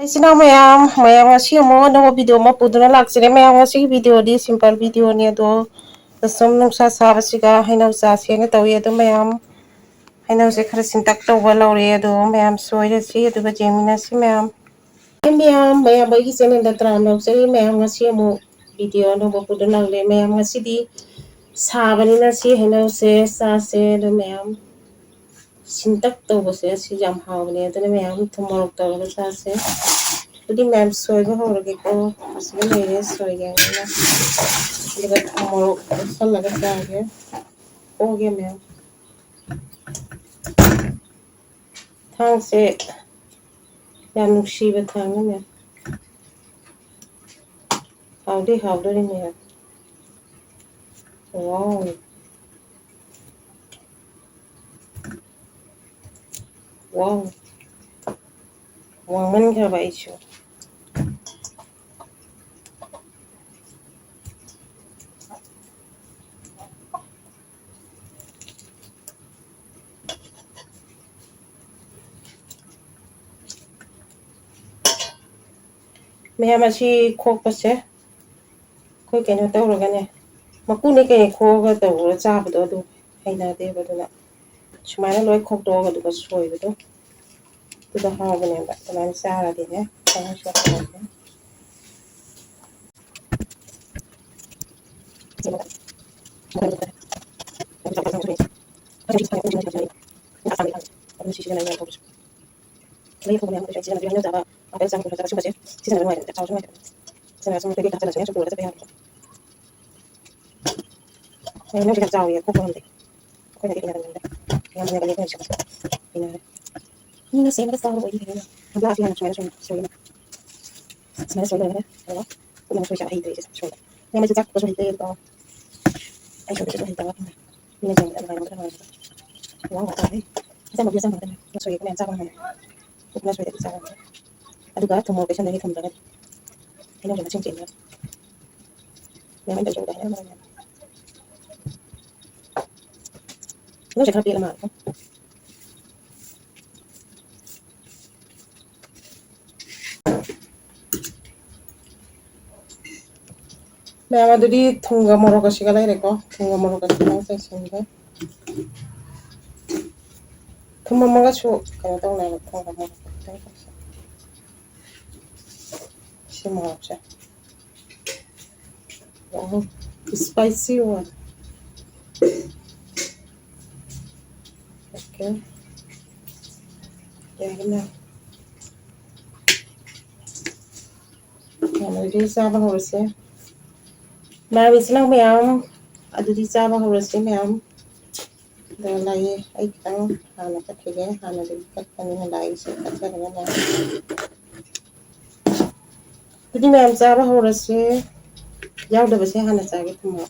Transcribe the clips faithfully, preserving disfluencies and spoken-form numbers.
ꯏꯆꯤꯟ ꯏꯅꯥꯎ ꯃꯌꯥꯝ, ꯃꯌꯥꯝ ꯉꯁꯤ ꯑꯃꯨꯛ ꯑꯅꯧꯕ video ꯑꯃ ꯄꯨꯗꯨꯅ ꯂꯥꯛꯆꯔꯦ꯫ ꯃꯌꯥꯝ ꯉꯁꯤꯒꯤ videoꯗꯤ simple videoꯅꯤ, ꯑꯗꯣ ꯁꯨꯝ ꯅꯨꯡꯁꯥ ꯁꯥꯕꯁꯤꯒ ꯍꯩꯅꯧ ꯆꯥꯁꯦꯅ ꯇꯧꯏ꯫ ꯑꯗꯣ ꯃꯌꯥꯝ ꯍꯩꯅꯧꯁꯦ ꯈꯔ ꯁꯤꯟꯇꯛ ꯇꯧꯕ ꯂꯧꯔꯦ, ꯑꯗꯣ ꯃꯌꯥꯝ ꯁꯣꯏꯔꯁꯤ ꯑꯗꯨꯒ ꯌꯦꯡꯃꯤꯟꯅꯁꯤ ꯃꯌꯥꯝ꯫ ꯃꯌꯥꯝ, ꯃꯌꯥꯝ ꯑꯩꯒꯤ channelꯗ ꯇꯔꯥꯝꯅ ꯑꯣꯛꯆꯔꯤ꯫ ꯃꯌꯥꯝ ꯉꯁꯤ ꯑꯃꯨꯛ video ꯑꯅꯧꯕ ꯄꯨꯗꯨꯅ ꯂꯥꯛꯂꯦ꯫ ꯃꯌꯥꯝ ꯉꯁꯤꯗꯤ ꯁꯥꯕꯅꯤꯅ ꯁꯤ ꯍꯩꯅꯧꯁꯦ ꯆꯥꯁꯦ꯫ ꯑꯗꯣ ꯃꯌꯥꯝ ꯁꯤꯟꯇꯛ ꯇꯧꯕꯁꯦ ꯁꯤ ꯌꯥꯝ ꯍꯥꯎꯕꯅꯦ꯫ ꯑꯗꯨꯅ ꯃꯌꯥꯝ ꯊꯨꯝ ꯃꯣꯔꯣꯛ ꯇꯧꯔꯒ ꯆꯥꯁꯦ꯫ ꯑꯗꯨꯗꯤ ꯃꯌꯥꯝ ꯁꯣꯏꯕ ꯍꯧꯔꯒꯦꯀꯣ꯫ ꯑꯁꯤꯗ ꯂꯩꯔꯦ ꯁꯣꯏꯒꯦ ꯍꯥꯏꯅ꯫ ꯑꯗꯨꯒ ꯊꯨꯝ ꯃꯣꯔꯣꯛ ꯇꯣꯠꯁꯜꯂꯒ ꯆꯥꯒꯦ꯫ ꯑꯣꯒꯦ ꯃꯌꯥꯝ꯫ ꯊꯥꯡꯁꯦ ꯌꯥꯝ ꯅꯨꯡꯁꯤꯕ ꯊꯥꯡꯅꯤꯅꯦ꯫ ꯍꯥꯎꯗꯤ ꯍꯥꯎꯗꯣꯔꯤꯅꯦ꯫ Wow꯫ Wow꯫ ꯋꯥꯡꯃꯟꯈ꯭ꯔꯕ ꯑꯩꯁꯨ꯫ ꯃꯌꯥꯝ ꯑꯁꯤ ꯈꯣꯛꯄꯁꯦ ꯑꯩꯈꯣꯏ ꯀꯩꯅꯣ ꯇꯧꯔꯒꯅꯦ, ꯃꯀꯨꯅꯦ ꯀꯩ ꯈꯣꯛꯑꯒ ꯇꯧꯔꯒ ꯆꯥꯕꯗꯣ ꯑꯗꯨ ꯍꯩꯅꯗꯦꯕ꯫ ꯑꯗꯨꯅ ꯁꯨꯃꯥꯏꯅ ꯂꯣꯏ ꯈꯣꯛꯇꯣꯛꯑꯒ ꯑꯗꯨꯒ ꯁꯣꯏꯕꯗꯣ ꯑꯗꯨꯗ ꯍꯥꯎꯕꯅꯦꯕ꯫ ꯑꯗꯨꯃꯥꯏꯅ ꯆꯥꯔꯗꯤꯅꯦ ꯈꯤꯇꯪꯁꯨ ꯍꯥꯎꯕꯅꯦ꯫ ꯍꯩꯅꯧꯁꯦ ꯌꯥꯝ ꯆꯥꯎꯋꯤ, ꯈꯣꯛꯄ ꯉꯝꯗꯦ꯫ ꯑꯩꯈꯣꯏꯅꯗꯤ ꯍꯩꯅꯕ ꯉꯝꯗꯦ꯫ ꯌꯥꯝ ꯍꯩꯅꯒꯜꯂꯤ ꯑꯩꯈꯣꯏꯅ ꯁꯨꯝ ꯍꯩꯅꯔꯦ꯫ ꯃꯤꯅ ꯁꯦꯝꯕꯗ ꯆꯥꯎꯕ ꯑꯣꯏꯗꯤ ꯐꯩꯗꯅ꯫ ꯒꯝꯂꯥꯁꯦ ꯍꯥꯟꯅ ꯁꯨꯃꯥꯏꯅ ꯁꯨꯝ ꯁꯣꯏꯌꯦꯕ꯫ ꯁꯨꯃꯥꯏꯅ ꯁꯣꯏ ꯂꯣꯏꯔꯒ ꯑꯗꯨꯒ ꯈꯨꯠꯅ ꯁꯣꯏꯁꯦ ꯍꯩꯇ꯭ꯔꯦ ꯁꯤꯁꯦ ꯁꯣꯏꯕ꯫ ꯃꯌꯥꯝ ꯑꯩꯁꯦ ꯆꯥꯛ ꯀꯨꯞꯄꯁꯨ ꯍꯩꯇꯦ ꯑꯗꯣ ꯑꯩ ꯁꯣꯏꯕꯁꯨ ꯍꯩꯇꯕ꯫ ꯃꯤꯅ ꯌꯦꯡꯕꯗ ꯅꯨꯡꯉꯥꯏꯔꯝꯒꯗ꯭ꯔꯥ ꯅꯨꯡꯉꯥꯏꯔꯣꯏꯗ꯭ꯔꯥ꯫ ꯋꯥ ꯋꯥ ꯇꯥꯔꯦ꯫ ꯑꯆꯝꯕꯗꯤ ꯑꯆꯝꯕ ꯉꯥꯛꯇꯅꯦ꯫ ꯁꯣꯏꯔꯗꯤ ꯃꯌꯥꯝ ꯆꯥꯕ ꯉꯝꯃꯣꯏ꯫ ꯀꯨꯞꯅ ꯁꯣꯏꯗ꯭ꯔꯗꯤ ꯆꯥꯕ ꯉꯝꯃꯣꯏ꯫ ꯑꯗꯨꯒ ꯊꯨꯝ ꯃꯣꯔꯣꯛ ꯇꯩꯁꯟꯗꯣꯏꯅꯦ ꯊꯨꯝꯗ꯭ꯔꯒꯗꯤ꯫ ꯍꯩꯅꯧꯁꯦ ꯃꯁꯤꯡ ꯆꯦꯟꯕ꯫ ꯃꯌꯥꯝ ꯇꯧꯁꯜꯂꯨ ꯍꯥꯏꯅ ꯃꯔꯝ ꯌꯥꯝ ꯍꯩꯅꯧꯁꯦ ꯈꯔ ꯄꯤꯛꯑ ꯃꯥꯜꯂꯦꯀꯣ꯫ ꯃꯌꯥꯝ ꯑꯗꯨꯗꯤ ꯊꯨꯝꯒ ꯃꯣꯔꯣꯛꯀꯁꯤꯒ ꯂꯩꯔꯦꯀꯣ꯫ ꯊꯨꯝꯒ ꯃꯣꯔꯣꯛꯀꯁꯤ ꯈꯤꯇꯪ ꯆꯥꯏꯁꯤꯟꯒꯦ꯫ ꯊꯨꯝ ꯑꯃꯒꯁꯨ ꯀꯩꯅꯣ ꯇꯧꯅꯕ ꯊꯣꯡꯕ ꯃꯣꯔꯣꯛ ꯈꯤꯇꯪ ꯇꯧꯁꯜꯂꯦ꯫ ꯁꯤ ꯃꯣꯔꯣꯛꯁꯦ꯫ ꯑꯣ, spicy one. Okay. ꯌꯥꯔꯦꯅ꯫ ꯑꯗꯨꯗꯤ ꯆꯥꯕ ꯍꯧꯔꯁꯦ꯫ ꯃꯌꯥꯝ, ꯏꯆꯤꯟ ꯏꯅꯥꯎ ꯃꯌꯥꯝ, ꯑꯗꯨꯗꯤ ꯆꯥꯕ ꯍꯧꯔꯁꯦ ꯃꯌꯥꯝ꯫ ꯑꯗꯣ ꯂꯥꯏꯌꯦ, ꯑꯩ ꯈꯤꯇꯪ ꯍꯥꯟꯅ ꯀꯠꯈꯤꯒꯦ꯫ ꯍꯥꯟꯅꯗꯒꯤ ꯀꯠꯄꯅꯤꯅ ꯂꯥꯏꯁꯦ ꯀꯠꯆꯔꯒꯅꯦ꯫ ꯑꯗꯨꯗꯤ ꯃꯌꯥꯝ ꯆꯥꯕ ꯍꯧꯔꯁꯦ꯫ ꯌꯥꯎꯗꯕꯁꯦ ꯍꯥꯟꯅ ꯆꯥꯒꯦ ꯊꯝꯃꯣ꯫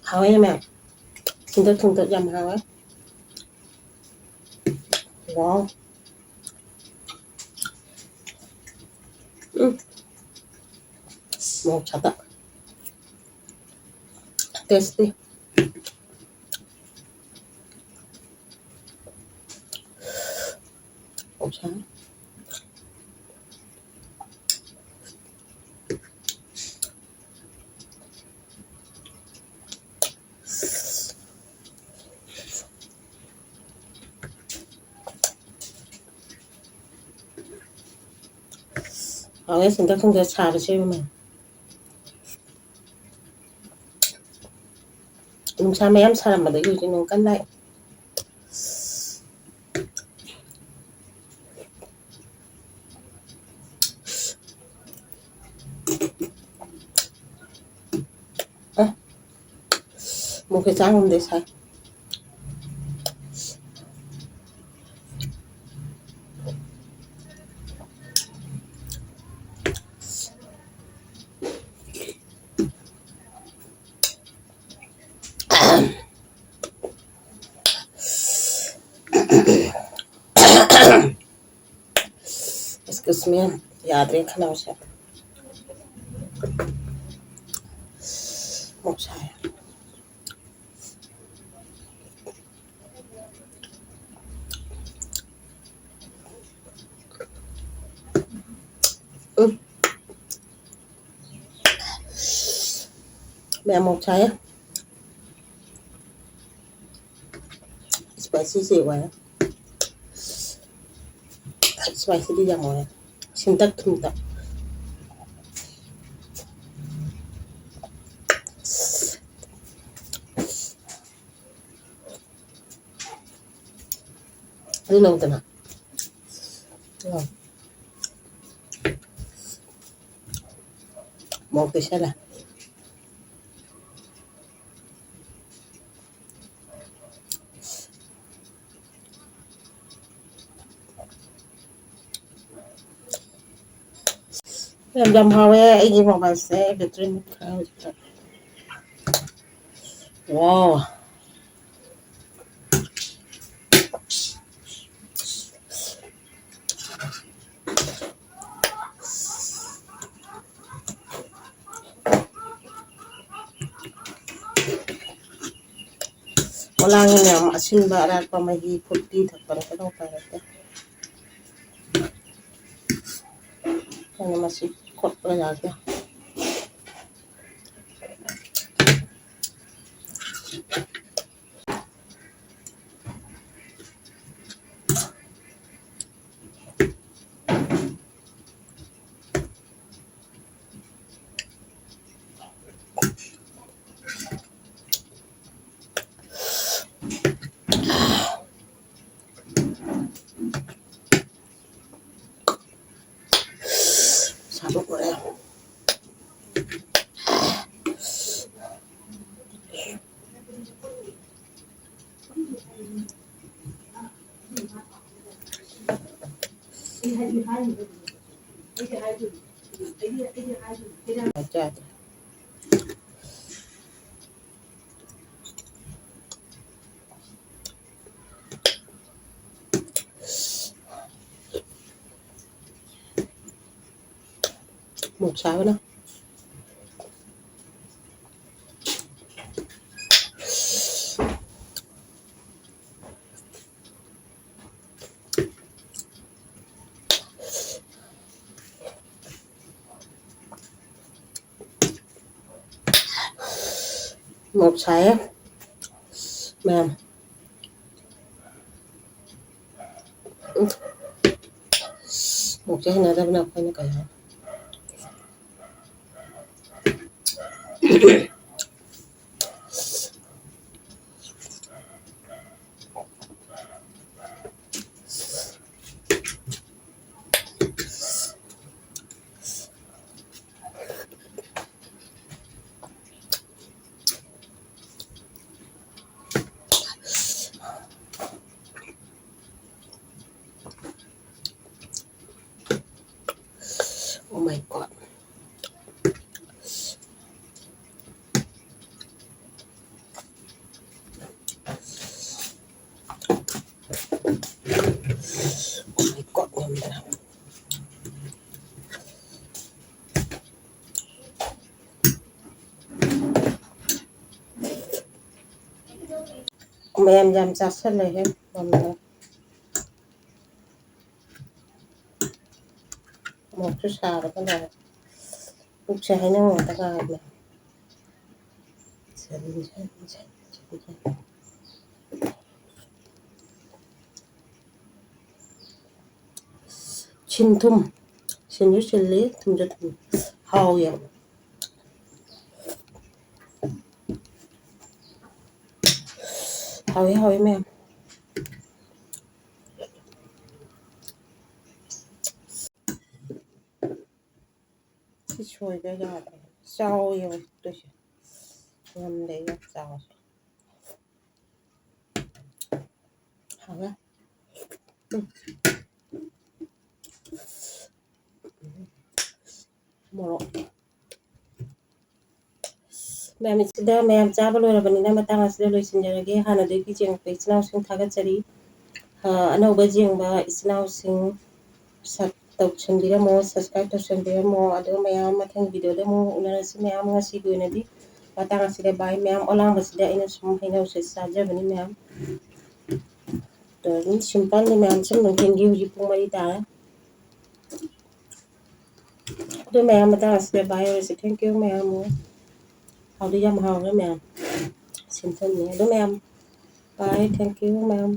ꯍꯥꯎꯋꯦ ꯃꯌꯥꯝ꯫ ꯊꯨꯝꯗꯛ ꯊꯨꯝꯗꯛ ꯌꯥꯝ ꯍꯥꯎꯋꯦ꯫ Wow. ꯎꯝ꯫ ꯃꯣꯔꯣꯛ ꯁꯥꯇꯛ꯫ Tasty. ꯃꯣꯔꯣꯛ ꯁꯥꯏ꯫ ꯍꯥꯎꯋꯦ, ꯁꯤꯟꯇꯛ ꯊꯣꯡꯗ ꯁꯥꯕꯁꯦ ꯌꯦꯡꯉꯨꯅꯦ꯫ ꯅꯨꯡꯁꯥ ꯃꯌꯥꯝ ꯁꯥꯔꯝꯕꯗꯒꯤ ꯍꯧꯖꯤꯛ ꯅꯣꯡ ꯀꯟꯅ ꯂꯥꯛꯑꯦ꯫ ꯑ, ꯃꯣꯔꯣꯛꯁꯦ ꯆꯥ ꯉꯝꯗꯦ, ꯁꯥꯏ꯫ Excuse me, ꯌꯥꯗ꯭ꯔꯦ ꯈꯅꯥꯎꯁꯦ꯫ ꯃꯣꯔꯣꯛ ꯁꯥꯏ꯫ ꯃꯌꯥꯝ ꯃꯣꯔꯣꯛ ꯁꯥꯏꯌꯦ꯫ ꯏꯁꯄꯥꯏꯁꯤꯁꯦ ꯑꯣꯏꯔꯦ꯫ ꯏꯁꯄꯥꯏꯁꯤꯗꯤ ꯌꯥꯝ ꯑꯣꯏꯔꯦ꯫ ꯁꯤꯟꯇꯛ ꯊꯨꯝꯇꯛ꯫ ꯑꯗꯨ ꯂꯧꯗꯅ꯫ ꯎꯝ꯫ ꯃꯣꯔꯣꯛ ꯇꯩꯁꯜꯂꯦ꯫ ꯌꯥꯝ, ꯌꯥꯝ ꯍꯥꯎꯋꯦ꯫ ꯑꯩꯒꯤ ꯃꯣꯕꯥꯏꯜꯁꯦ ꯕꯦꯇ꯭ꯔꯤ ꯃꯨꯠꯈ꯭ꯔꯦ ꯍꯧꯖꯤꯛꯇ꯫ ꯋꯥꯎ꯫ ꯄꯣꯂꯥꯡꯒꯤ ꯃꯌꯥꯝ ꯑꯁꯤꯟꯕ ꯑꯔꯥꯛꯄ ꯃꯍꯤ ꯐꯨꯠꯇꯤ ꯊꯛꯄ ꯅꯠꯇꯅ ꯎꯄꯥꯏ ꯂꯩꯇꯦ꯫ ꯑꯩꯅ ꯃꯁꯤ ꯈꯣꯠꯄ ꯌꯥꯗꯦ꯫ ꯁꯥꯕ ꯂꯣꯏꯔꯦ꯫ ꯃꯣꯔꯣꯛ ꯁꯥꯕꯅ꯫ ꯃꯣꯔꯣꯛ ꯁꯥꯏꯌꯦ ꯃꯌꯥꯝ꯫ ꯎꯝ꯫ ꯃꯣꯔꯣꯛꯁꯦ ꯍꯩꯅꯗꯕꯅ ꯑꯩꯈꯣꯏꯅ ꯀꯩ ꯍꯥꯏ꯫ Oh my God. Oh my God, ꯉꯝꯗ꯭ꯔꯦ꯫ ꯃꯌꯥꯝ ꯌꯥꯝ ꯆꯥꯁꯜꯂꯦꯍꯦ, ꯉꯝꯗ꯭ꯔꯦ꯫ ꯃꯣꯔꯣꯛꯁꯨ ꯁꯥꯕꯒ ꯂꯣꯏꯔꯦ꯫ ꯄꯨꯛꯁꯦ ꯍꯩꯅꯧ ꯉꯥꯛꯇ ꯉꯥꯏꯔꯦ꯫ ꯁꯤꯟ ꯊꯨꯝ꯫ ꯁꯤꯟꯁꯨ ꯁꯤꯜꯂꯤ, ꯊꯨꯝꯁꯨ ꯊꯨꯝ꯫ ꯍꯥꯎꯋꯤ ꯌꯥꯝ꯫ ꯍꯥꯎꯋꯤ, ꯍꯥꯎꯋꯤ ꯃꯌꯥꯝ꯫ ꯁꯤ ꯁꯣꯏꯕ ꯌꯥꯗ꯭ꯔꯦ꯫ ꯆꯥꯎ ꯌꯦꯡꯉꯨ ꯇꯨꯁꯦ꯫ ꯉꯝꯗꯦ ꯑꯩꯅ ꯆꯥꯎꯁꯦ꯫ ꯍꯥꯎꯋꯦ꯫ ꯎꯝ꯫ ꯃꯣꯔꯣꯛ꯫ ꯃꯌꯥꯝ ꯁꯤꯗ ꯃꯌꯥꯝ ꯆꯥꯕ ꯂꯣꯏꯔꯕꯅꯤꯅ ꯃꯇꯥꯡ ꯑꯁꯤꯗ ꯂꯣꯏꯁꯤꯟꯖꯔꯒꯦ꯫ ꯍꯥꯟꯅꯗꯒꯤ ꯌꯦꯡꯉꯛꯄ ꯏꯆꯤꯟ ꯏꯅꯥꯎꯁꯤꯡ ꯊꯥꯒꯠꯆꯔꯤ꯫ ꯑ, ꯑꯅꯧꯕ ꯌꯦꯡꯕ ꯏꯆꯤꯟ ꯏꯅꯥꯎꯁꯤꯡ sub ꯇꯧꯁꯟꯕꯤꯔꯝꯃꯣ, subscribe ꯇꯧꯁꯟꯕꯤꯔꯝꯃꯣ꯫ ꯑꯗꯨꯒ ꯃꯌꯥꯝ ꯃꯊꯪ video ꯗ ꯑꯃꯨꯛ ꯎꯅꯔꯁꯤ ꯃꯌꯥꯝ꯫ ꯉꯁꯤꯒꯤ ꯑꯣꯏꯅꯗꯤ ꯃꯇꯥꯡ ꯑꯁꯤꯗ bye ꯃꯌꯥꯝ꯫ ꯑꯣꯂꯥꯡꯕꯁꯤꯗ ꯑꯩꯅ ꯁꯨꯝ ꯍꯩꯅꯧꯁꯦ ꯆꯥꯖꯕꯅꯤ ꯃꯌꯥꯝ꯫ ꯑꯗꯣ ꯑꯗꯨꯝ simple ꯅꯤ ꯃꯌꯥꯝ, ꯁꯨꯝ ꯅꯨꯡꯊꯤꯜꯒꯤ ꯍꯧꯖꯤꯛ ꯄꯨꯡ ꯃꯔꯤ ꯇꯥꯔꯦ꯫ ꯑꯗꯨ ꯃꯌꯥꯝ ꯃꯇꯥꯡ ꯑꯁꯤꯗ bye ꯑꯣꯏꯔꯁꯤ꯫ Thank you ꯃꯌꯥꯝ ꯑꯃ꯫ ꯍꯥꯎꯗꯤ ꯌꯥꯝ ꯍꯥꯎꯔꯦ ꯃꯌꯥꯝ꯫ ꯁꯦꯝꯖꯟꯅꯤ ꯑꯗꯣ ꯃꯌꯥꯝ꯫ Bye, thank you ꯃꯌꯥꯝ꯫